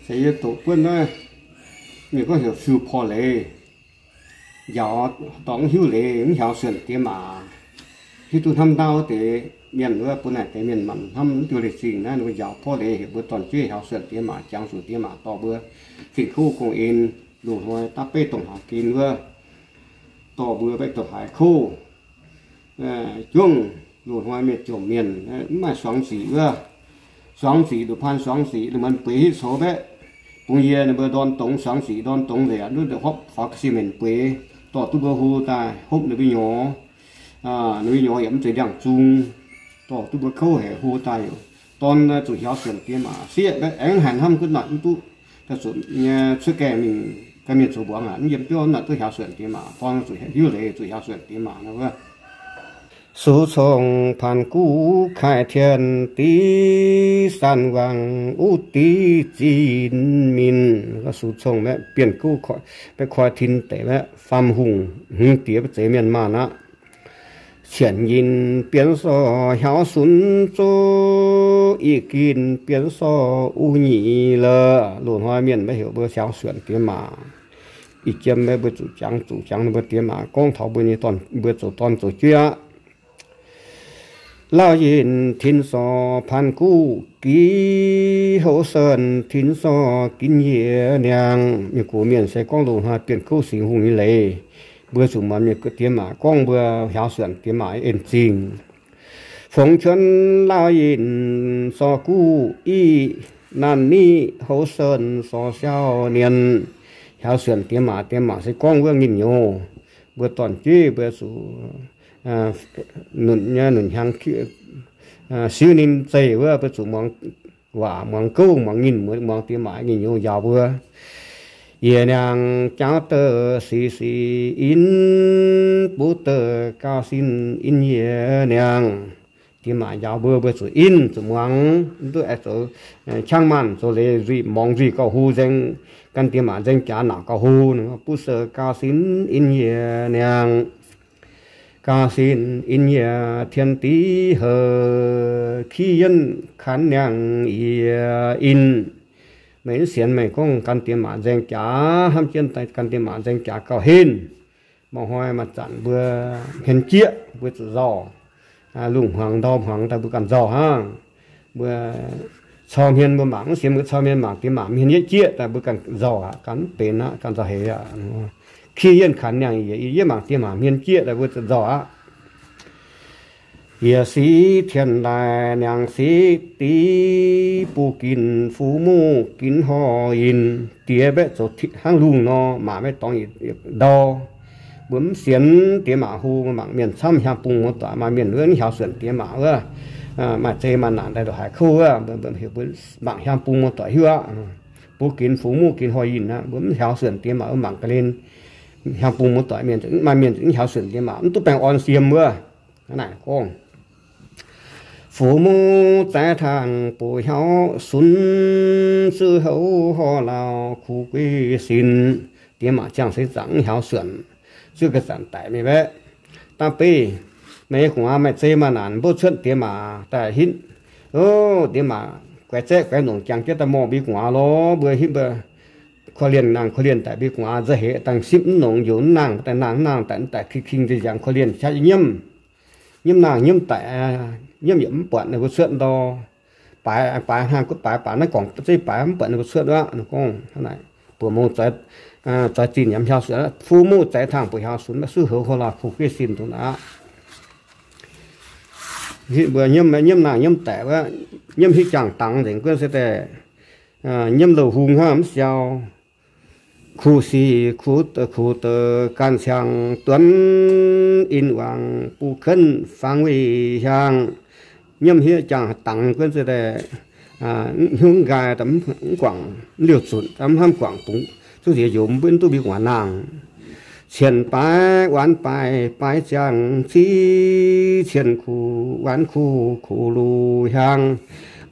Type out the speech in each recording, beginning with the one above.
Yie doqc buonv naaiv, mienh gorngv heuc fiuv-porv leiz. Njaaux dorh mv hiuv leiz, mv hiaaux suonc diex maac. Hiuv duqv hnamv ndaauv deix mienh wuov, bun naaic deix mienh maanc hnamv mv diuh leiz-zingh naaiv, ninh mbuo njaaux porv leiz heuc mbuo dorn-jueiv hiaaux suonc diex maac, jangx zuqc diex maac dorh mbuo fingx kuv gong-en, lungh hnoi daav beiv dongh haaix gen wuov, dorh mbuo baeqv dongh haaix kouv, juangc lungh hnoi mienh jomc mienh mv maaih suangx ziqc wuov. Suangx ziqc, nduqc paan suangx ziqc, ninh mbuo bueix hitv coux baeqv. Bungx yie ninh mbuo ndorn dongz suangx ziqc, ndorn dongz nzengc, ndutv hopv faaux ga'sie mbenc bueix, dorh duqv mbuo hlo daaih hopv ninh mbuo nyorx. Ninh mbuo nyorx yaac mv zeiz ndiangx-zung, dorh duqv mbuo kouv haic hlo daaih yoc. Dorn zuqc hiaaux suonc diex maac sieqv baeqv, aengx haaix hnamv gunv naaic mv duqv. Daaih zuqc nyei cuotv gaengh mingh ganh mienh zoux mbuangz aqv, mv yiem biauv naaic duqv hiaaux suonc diex maac, dorn zuqc hiuv leiz zuqc hiaaux suonc diex maac nor wuov. Sux cong paan guv kaaix tien div, san wangc uv div zinh min. Sux cong maeqv bienh guv, baeqv koi tin deic maeqv faam hungh hmz diex maiv zeiz mienh maanh aqv. Cienx yinh bienx sorc hiaaux sunx zuqv, ih ginh bienx sorc uv nyic lorqc. Loz-hnoi mienh maiv heuc mbuo hiaaux suonc diex maac. Ih jiem mbuo zuqc jangx, zuqc jangx ninh mbuo diex maac gorngv taux mbuo nyei dorn, mbuo zoux dorn zoux jueiv aqv. Lauh yinh tin sorc paan guv giv, houv sen tin sorc ginv yie niangh. Mienh gox mienh se gorngv loz-hnoi bienh guv singx hungh nyei leiz, mbuo zuqc muonz mienh diex maac gorngv mbuo hiaaux suonc diex maac en zingh. Fongx quan lauh yinh sorc guv iv, naanc niv houv sen sorc siau nien. Hiaaux suonc diex maac, diex maac se gorngv wuov nginh nyouz. Mbuo dorn-jueiv mbuo zuqc nunc nyei nunc hnyangx siuv ninh zeih wuov, mbuo zuqc muangx waac, muangx gouv, muangx nginh, muangx diex maac nginh nyouz njaaux mbuo. Yie niangh jaauv douh sic sic in, buv douh gauh sin in yie niangh. Diex maac njaaux mbuo, mbuo zuqc in zuqc muangx, mv duqv aengx zoux qangv maanh zoux leiz nzuih morngx nzuih gauh hlo nzengc, gan diex maac nzaeng jaax nauc gauh hlo. Buv douh gauh sin in yie niangh. Gauh sin in yie tien div houc, ki yienv kanx niangh yie in. Meih mv sienx meih gorngv gan diex maac nzaeng jaax, hnamv jienv gan diex maac nzaeng jaax gauh henv. Mangc hnoi maaih zanc mbuo hmien jieqv mbuo zuqc nzauh, lungh hmuangx ndau hmuangx daaih mbuo ganh nzauh hnangv. Mbuo cau hmien mbuo mangc, mv sienx mbuo cau hmien mangc diex maac hmien yietv jieqv daaih mbuo ganh nzauh aqv, ganh mv benx aqv, ganh nzauh heix aqv. Ki yienv kanx niangh yie, yie mangc diex maac hmien jieqv daaih mbuo zuqc nzauh aqv. Yietc sic tien laaih niangx sic div, buv ginc fuv muv ginc horh yinh. Diex mbaeqc zoux hnangv lungh nor, maac mbaeqc dorngx yietc ndau. Mbuo mv sienx diex maac hlo, mangc mienh camv hiaang bung muoz-doic maaih mienh wuov mv hiaaux suonc diex maac wuov, maaih zei maaih naanc daaih ndongc haaix kouv wuov, mbuo heuc mbuo mangc hiaang bung muoz-doic hiuv aqv. Buv ginc fuv muv ginc horh yinh aqv, mbuo mv hiaaux suonc diex maac wuov mangc ga'hlen hiaang bung muoz-doic mienh, maaih mienh mv hiaaux suonc diex maac mv duqv baengh orn siem wuov. Naaic gorngv, fuv muv zaix tangh buoz hiauv sunx, zuqv houv horh lauh kuv gueiv sin. Diex maac ziangh seix zaangc mv hiaaux suonc, zuqv ga'zanc daic mingh mbaeqv. Da'beiv, meih nyei gu'nguaaz maaih zei maaih naanc, mbuo cuotv diex maac daaih hitv. O, diex maac guaix zaeqv guaix nongc jangx jienv daaih morh mbuo gu'nguaaz lorz mbuo hitv mbuo korv-lienh nangh korv-lienh daic mbuo gu'nguaaz nzauh heix dangh sipv mv nongx njoux mv nangh, daaih nangh mv nangh daic mv daic king king nzengc nziangx korv-lienh qaqv nyiemv. Nyiemv nangh nyiemv daic, nyiemv yaac mv buatc ninh mbuo cuotv ndor. Baaix baaix hnangv guv baaix baaix naaiv guangc zeiv baaix mv buatc ninh mbuo cuotv aqv. Ninh gorngv hnangv naaic, buoz mungz zoix zinh yaac mv hiaaux suonc, fuv muv zaix tangh buoz hiaaux sunx, maiv suv heuc hlo lauh kuv gueiv sin dongh naaiv aqv. Hitv mbuo nyiemv, nyiemv nangh nyiemv daic wuov, nyiemv hitv jangx dangx nzengc guonv se daaih, nyiemv louh hung hnangv mv siau. Kuv sic kuv, kuv douc ganh ciangx duonv in wangc buv kenv fangx weih hiaang. Nyiemv hitv jangx dangx guonv se daaih, hnyouv nqaai daaih mv guangc, mv liouh zunc daaih mv hnamv guangc dungx, zungv nziex njoux mv duqv mbuo gu'nguaaz nangh. Cien baaix waanc baaix baaix ziangh civ, cien kuv waanc kuv kuv luh hiaang.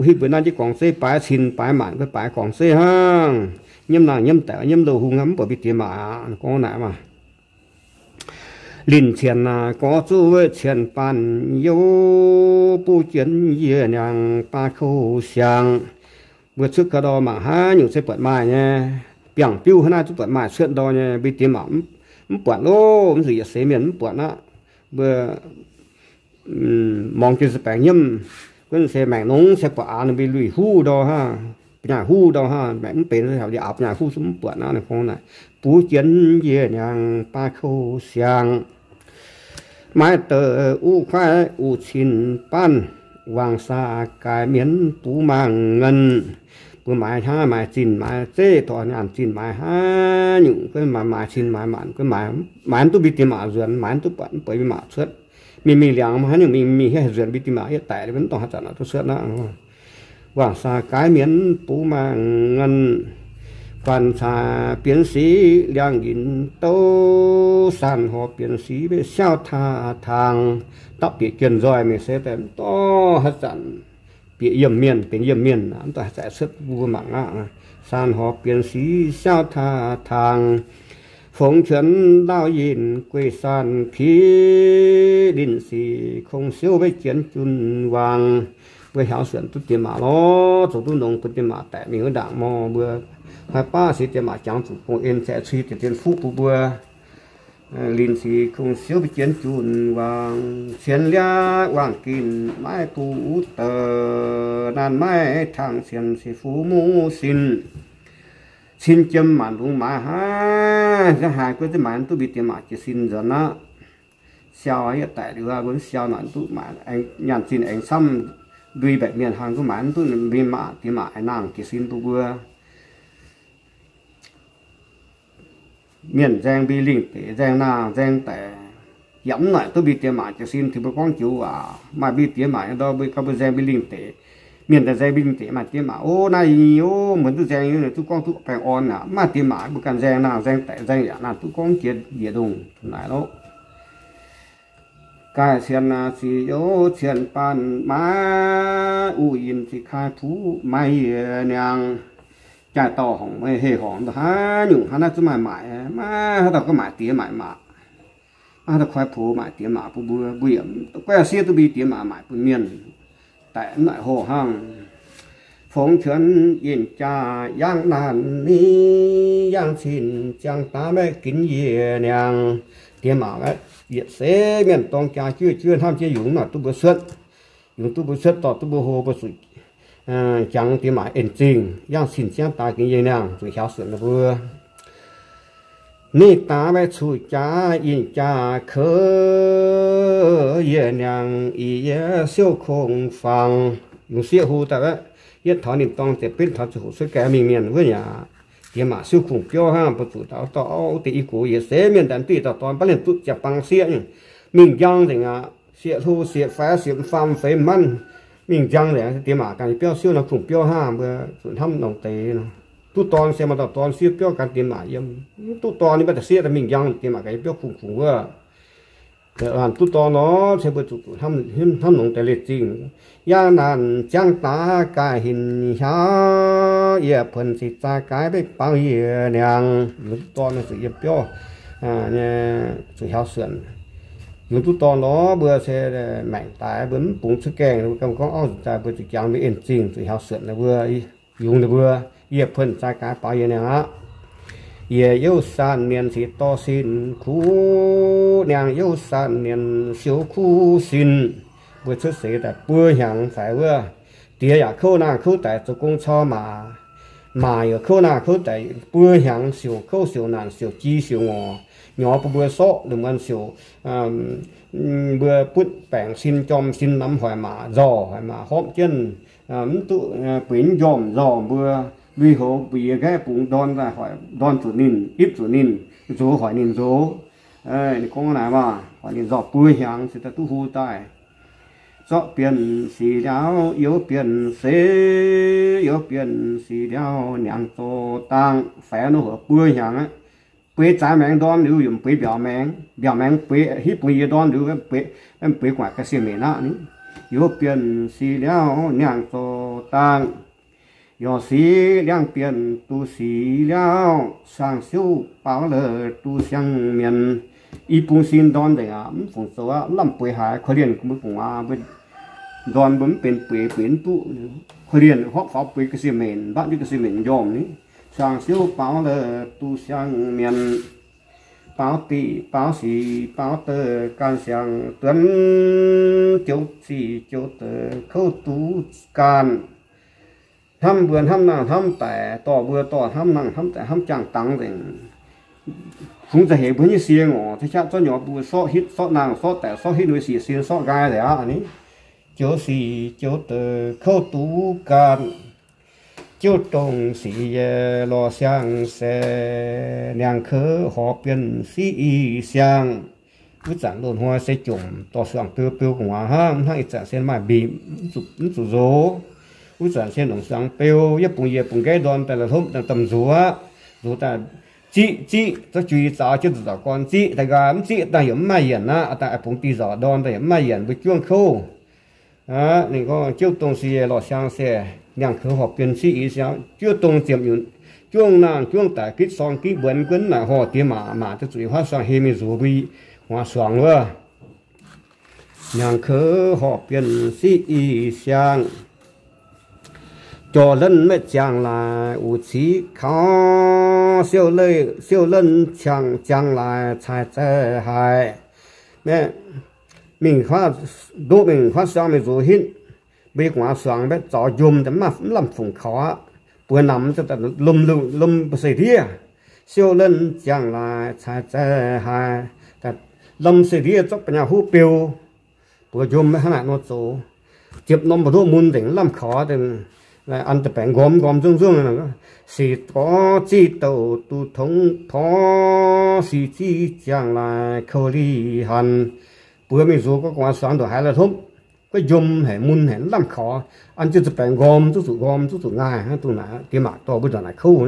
Hitv mbuo naaiv jienv guangc zeiv baaix cin baaix maanc guei baaix guangc zeiv hnangv. Nyiemv nangh nyiemv daic nyiemv louh hung hnangv mv buatc mbuo diex maac aqv. Gorngv naaic maah. Linh cien naaic gorx zuqv cien baanh youh, buv jienv yie niangx baav kouv siang. Mbuo cuotv ga'ndorm mangc haaix nyungc se buatc maaih nyei. Biangh biuv hnangv naaiv zuqc buatc maaih cuotv ndorm nyei, mbuo diex maac mv buatc loh, mv zuqc yietc seix mienh mv buatc aqv. Mbuo morngx jienv se baengc nyiemv, gunv se maengc nongx se buatc aax ninh mbuo lui-huv ndau hnangv, bu'nyaaic huv ndau hnangv, maengc mv benx liuz aax bu'nyaaic huv zungv mv buatc aqv. Ninh gorngv naaic, buv jienv yie niangx baav kouv siang, maiv deix uv kuaaiv uv cin baanv, wangc saa gaaix mienv buv maangh ngăn. Mbuo maaiz hnangv, maaiz zinh maaiz zeiv, taux nyaanh zinh maaiz haaix nyungc, gunv maaiz cin maaiz maanc, gunv maaiz mv duqv mbuo diex maac nzuonx, maaiz mv duqv buatc mv buatc mbuo maac cuotv. Mingh mingh liangx haaix nyungc mingh mingh haih nzuonx mbuo diex maac yietv daic, mv dongh haaix zanc tov cuotv aqv. Wangc saa gaaix mienv buv maangh ngăn, guanh caax bienx sic liangx nqinx douv, saanh horc bienx sic mbeqc siauv taa taang, dapv bieqc jien nzoih mingh se daaih mv dongh haaix zanc bieqc yiem mienh, benx yiem mienh, mv dongh haaix zanc cuotv bun mbuo mangc aqv. Saanh horc bienx sic siauv taa taang, fongx qienx lauh yinh gueiv saanh piv, linh sic kong siouv mbeqc jienv junh waangc. Mbuo hiaaux suonc duqv diex maac lorz, zoux duqv nongx bun diex maac daic mingh wuov ndaangc mor, mbuo haih baav se diex maac jangx zuqc gong-en zaeqc cui deix dien fuqv bun mbuo. Linh sic kong siouv mbeqc jienv junh waangc, cien liaqv waangc ginc maiv duqv deix, naanc maiv tangx cien se fuqv muv sin. Cin jiem maanc lungx maaiz haaix, haaix guov ziex maaiz mv duqv mbuo diex maac jiez sin nzuonx aqv. Siau yietv daic liuz, mbuo mv siau naaic mv duqv maaiz, nyaanh zinh aengx camv ndui mbaeqc mienh hlang duqv maaiz mv duqv mbuo maac diex maac aengx nangh jiez sin bun mbuo. Mienh nzaeng mbuo lingh deic, nzaeng nangh nzaeng daic, yaac mv naaic duqv mbuo diex maac jiez sin. Tengx mbuo gorngv joux waac, maaih mbuo diex maac nyei ndau mbuo gauh mbuo nzaeng mbuo lingh deic. Mienh daaih nzaeng mbuo lingh deic maaih diex maac, o, naaiv yie o, mbuo duqv nzaeng yie duqv gorngv duqv baengh orn aqv. Maaih diex maac mbuo ganh nzaeng nangh nzaeng daic nzaeng yaac naaiv duqv gorngv jiex yietc ndongh naaic lorqc. Gaaih cien zic youv cien baanh maiv, uqv yinh zic kai puv maiv yie niangh. Jaaix dauh horngc meih heh horngc haaix nyungc hnangv naaiv zuqc maaih maaic, maiv haaix dauh gorngv maaic diex maaic maac, maiv haaix dauh koi poux maaic diex maac bun mbuo, mbuo yaac guaiv siev duqv mbuo diex maac maaic bun mienh. Daic mv naaic hoh hnangv. Fongx qienx yinh jaa yangh naanc ni, yangh cin ziangh daav maiv ginv yie niangh. Diex maac yietc seix mienh dorng jaa juov juov hnamv jienv yungz naaic duqv mbuo cuotv, yungz duqv mbuo cuotv dorh duqv mbuo hlo mbuo zuqc jangx diex maac en zingh, yangh cin ziangh daav ginv yie niangh zuqc hiaaux suonc ninh mbuo. Ninh daav maiv cuqv jaax yinh jaa kouv yie niangh, ih yie siouv kongx fangx. Yungz sieqv hu daaih, yietv taux ninh dorng ziepc betv taux ziepc hoc cuotv gaengh mingh mienh wuov aqv. Diex maac siouv kungx biouv hnangv, mbuo zuqc dauh dauh wuov deix i gox yietc seix mienh daaih duqv dauh dorn, mv baac ninh duqv ziepc bangc sieqv, mingh njang nzengc aqv. Sieqv hlo sieqv faix sieqv faam feix manv, mingh njang nzengc. Diex maac ganh biauv siouv nor kungx biouv hnangv, mbuo zuqc hnamv longx deix. Duqv dorn se maaih dauh dorn sieqv biauv gan diex maac yiem, mv duqv dorn ninh mbuo daaih sieqv daaih mingh njang, diex maac ganh biauv kungx kungx wuov. Duqv dorn nor se mbuo zuqc hnamv longx deix leiz zingh. Yangh naanc ziangh daav gaaih hinc hiaauv, yie puonc zic zaaix gaaix mbeqc baaux yie niangh. Yungz duqv dorn zuqc yiem biauv, zuqc hiaaux suonc. Yungz duqv dorn nor mbuo se maengc daaih mbuo mv bungx cuotv gaengh, mbuo gorngv auv nzuqc daaih mbuo zuqc jangx mbuo en zingh zuqc hiaaux suonc ninh mbuo. Yungz ninh mbuo, yie puonc zaaix gaaix baaux yie niangh aqv. Yie youv saanh mienh sic dorh sin kuv, niangh youv saanh mienh siou kuv sin. Mbuo cuotv seix daaih buo hnyangx faix wuov, diex yaac kouv naang kouv daic zoux gong cau maac. Maac yaac kouv naang kouv daic buo hnyangx, siouc kouv siouc naanc siouc ji siouc ngorc, nyorx bun mbuo sorqv lungh muonz siouc. Mbuo butv baengc sin jorm sin namx hoic maac nzorh hoic maac horpv jienv, mv duqv bueix mv njormh nzorh mbuo. Lui-houx mbuo yie nqaeqv bungx ndorn daaih hoic ndorn zuqc ninh, ipv zuqc ninh, nzox hoic ninh nzox. Ninh gorngv naaic maah, hoic ninh nzorh buo hnyangx se daaih duqv hu daaih. Zorqv bienh sic liaauv, youz bienh seix, youz bienh sic liaauv niangx zoux dangh. Faix nor hoc buo hnyangx aqv. Bueix zaaix maengx ndorn liuz yaac bueix mbiaauc maengx, mbiaauc maengx bueix hitv bungx yie ndorn liuz, bueix gu'nguaaic ga'sie meic naqv ni. Youz bienh sic liaauv niangx zoux dangh. Yorc sic liangv bienh duqv sic liaauv, saang-siouv baaux la'duqv siang-mienh. I bung sin ndorn nzengc aqv, mv fungc zoux aqv, lamh bueix haic, korv-lienh mbuo gu'nguaaz mbuo Ndorn mbuo mv benx bueix, bueix mv duqv. Korv-lienh hopv faaux bueix ga'sie menc, mbatv jienv ga'sie menc njormh ni. Siang-siouv baaux la'duqv siang-mienc, baaux diqc baaux sic baaux deix ganh siang-duonx, joux zic joux deix kouv duqv ganh. Hnamv mbuo hnamv nangh hnamv daic, dorh mbuo dorh hnamv nangh hnamv daic hnamv jangx dangx nzengc. Kungx za'heix mbuo nyei sie ngorc, za'qaqv zorqv nyorx bun mbuo sorqv hitv sorqv nangh sorqv daic sorqv hitv ninh mbuo sic sin sorqv nqaai nzengc aqv ni. Joux sic joux deix kouv duqv ganh, jouv dongh sic yie lorz siang-saeng, niangx kouv horpc bienh siqv i siang. Wuov zanc loz-hnoi se jomc dorh suangx beu, beu gu'nguaaz hnangv, hnangv ih zanc se maaih mbipc, mv zuqc nzox. Wuov zanc se longc suangx beu, yie bungx yiec bungx nqaiv ndorm daaih la'hlopv daaih domh nzuoqv, nzuoqv daaih ziqv, ziqv, zorqv jui zaux jienv zuqc nzauc gorn ziqv daaih nqaai, mv ziqv daaih yaac mv maaih yienc aqv. Daaih aengx bungx diuh nzauc ndorm daaih yaac mv maaih yienc, mbuo juangv kouv. Ninh gorngv jouv dongh sic lorz siang-saeng, niangx kouv horpc bienh siqv i siang. Jouv dongh ziepc nyutc, juangv nangh juangv daic gitv sorng gitv mbuonx gunv naaic horh diex maac, maac duqv zuqc yiem huaav suangx heh mingh nzuoqc mbuo gu'nguaaz suangx wuov. Niangx kouv horpc bienh siqv i siang, jorh lenv maiv ziangx laaix wuc ciqv kaux, siouv lenv ciangx ziangx laaix cai zaih haic. Mingh ndoqv mingh huaav suangx mingh nzuqc hitv, mbuo nyei gu'nguaaz suangx mbaeqv zaux njomh, mv lamh fungc kaux aqv. Buoz namx lomh lomh mbu'seiv-ndiev, siouv lenv ziangx laaix cai zaih haic. Lomh seiv-ndiev zorqv ba'nyaah huv beu, buoz njomh maiv hnangv naaic nor zoux. Ziepc norm mbu'ndoqv mun nzengc, lamh kaux an deix baengc nqormh nqormh nzungv nzungv. Sic gorx ziqv douc duqv tongx porv, sic ziqv ziangx laaix kouv li hanc. Buoz mingh nzuqc gorngv gu'nguaaz suangx ndongc haaix la'hlopv, guov njomh haic mun haic lamh kaux, an jienv za'baengx nqormh zuqv zuqc nqormh zuqv zuqc ngaih hnangv dongh naaic diex maac dorh mbuo ndongc naaic kouv.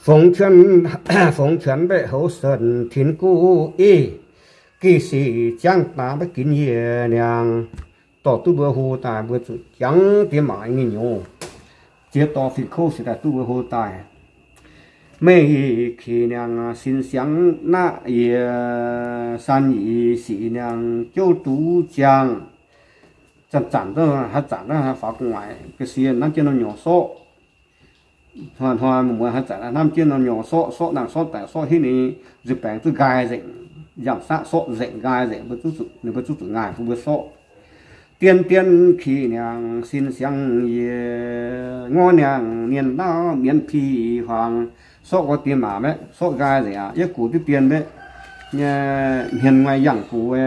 Fongx qienx, fongx qienx mbaeqc houx sen tinx guv ih, gih sic jangv daaih maiv ginv yie niangx. Dorh duqv mbuo hlo daaih mbuo zuqc jangx diex maac nyei nyouz. Ziex dorh fih kouv sic daaih duqv mbuo hlo daaih. Meih kic niangx sin siangx naqv yie, san yie sic niangx jouv duqv ziangh. Zanc-zanc haaix zanc faaux gu'nguaaic ga'sie nanv jienv norm nyorx sorqv. Hnoi-hnoi muoz-muoz haaix zanc hnamv jienv norm nyorx sorqv, sorqv nangh sorqv daic sorqv hitv ninh nzuih baengx zuqv nqaai nzengc, yangh saqv sorqv nzengc nqaai nzengc, ninh mbuo zuqc ngaih bun mbuo sorqv. Dien dien kic niangx sin siangx yie, ngorv niangx nienh lauv mienv pih huaang. Sorqv gorx diex maac mbaeqc sorqv nqaai nzengc aqv. Yie gux diqv dien mbaeqc nyei hmien nguaih yangh gux,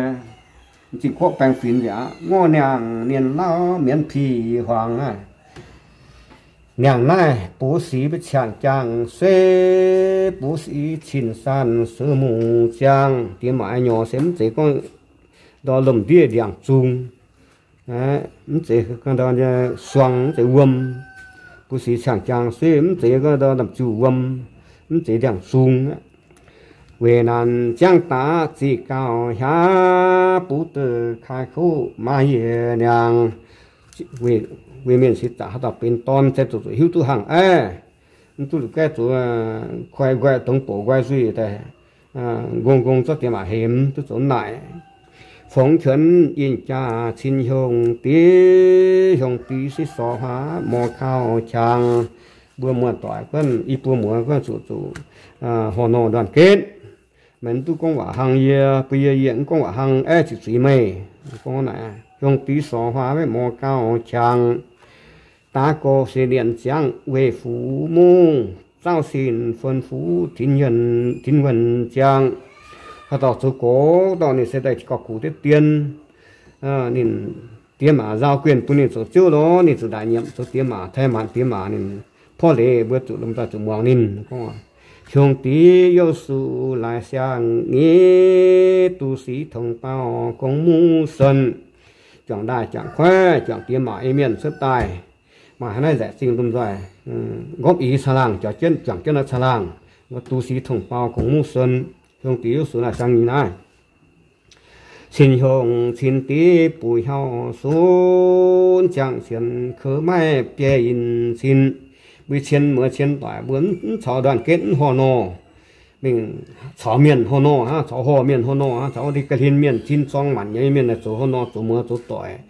zingh gorqv baeng finx nzengc aqv. Ngorv niangx nienh lauv mienv pih huaang aqv. Niangx naaiv buv sic mbuo ciangx jaang suiv, buv sic cin san suiv mungz ziangh. Diex maac nyorx se mv zeiz gorngv ndau lomh ndiev ndiangx-zung, mv zeiz suang, mv zeiz wuom. Buv sic ciangx jaang suiv mv zeiz gorngv ndau lamh ziuh wuom, mv zeiz ndiangx-zung. Weic naanc ziangv daaih ziqc gauh hiaav, buv deix kai kuv maaiz yie niangx. Weic mienh siex zaqc haaix dauh benx dorn se zuqc zuqc hiuv duqv hnangv aqv. Mv duqv la'gaeqv zuqc koi nqoi dongz bouc nqoi nzuih daaih, ngong ngong zorqv diex maac hemx duqv zoux naaic. Fongx qienx yinh jaa cin hiong diex, hiong diex siqv sorx huaav mor gauh qangx. Mbuo muoz-doic guonv, i buo muoz guonv zuqc zuqc horh nor nduanh genv. Meih mv duqv gorngv waac hlang yie, bun yie yie mv gorngv waac hlang aeqv, ziqc zuiz meih. Gorngv naaic, hiong diex sorx huaav maiv mor gauh qangx. Daav gorx se lienc ziangv weih fuv mungv, zaauv sin fun fuv tinx wuonh ziangh. Haaix dauh zoux gorx dorh ninh se daaih gauh gux deix dien. Ninh diex maac nzauh guen bun ninh zoux ziouv lorqc, ninh zuqc ndaaic nyiemc zoux diex maac, taaih maanc diex maac ninh porv leiz mbuo zuqc lomh nzoih zuqc muangx ninh. Hiong diex youh suc laaix siang-nyiec, duqv sic tongx baaux gong muv suonc. Juangc ndaaih juangc kuaaiv juangc diex maac nyei mienh cuotv daaih, maaih haaix naaiv nzaeqc zingh lomh nzoih, nqopv ih caangh laangh, juangc jienv, juangc jienv nor caangh laangh, duqv sic tongx baaux gong muv suonc. Hiong diex youh suc laaix siang-nyiec naaiv. Cin hiong cin diex buoz hiauv sunv, ziangh sienx kouv maiv biei yinh cin. Mbuo cien muoz cien doic mbuo mv caux nduanh getv mv horh nor. mingh caux mienh hlo nor hnangv, caux horh mienh hlo nor hnangv, caux wuov deix ga'hlen mienh, cin zorng maanc nyei mienh naaic zoux hlo nor, zoux muoz zoux doic.